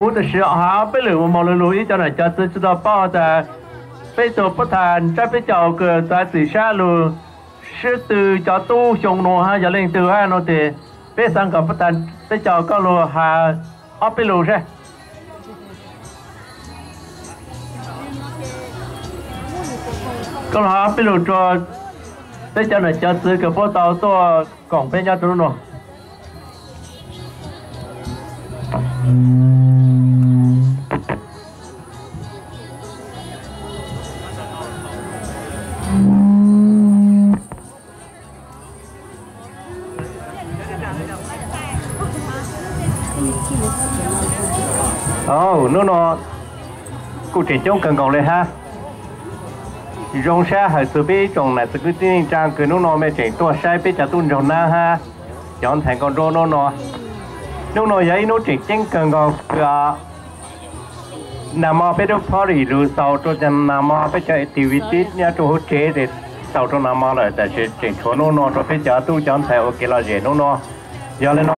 Kuv tam sim hais ob peb lwm mus mus lug lug ib cov nam cov txwv tsi tau paub tas peb tug pab thas ntsab peb caug kws txav txim sab lug sib tw cov tub xyoo nua hab yog leej twg hab no tes peb xaav kom pab thas peb caug koj lug has ob peb lug seb. Koj lug has ob peb lug rua peb cov nam cov txwv kws puab tau tuaj koom peb nyob rua hnub nua. Hnub no kuj tseem coob kawg nkaus le hab. Zoo sab hawm txug peb ib tsoom nam txiv kwv tij neej tsaa kws hnub no mej tseem tuaj saib peb cov tub ntsuag nab hab cov ntxhais nkauj nruab hnub no. Hnub no yog ib hnub tseem ceeb kawg nkaus kws nag mo peb lub party lug xaus rua nag mo peb cov activity nyob rua huv tsev tes xaus rua nag mo lawm, tab sis tseem tshuav hnub no rua peb cov tub cov ntxhais ua kev lom zem hnub no. Yog le no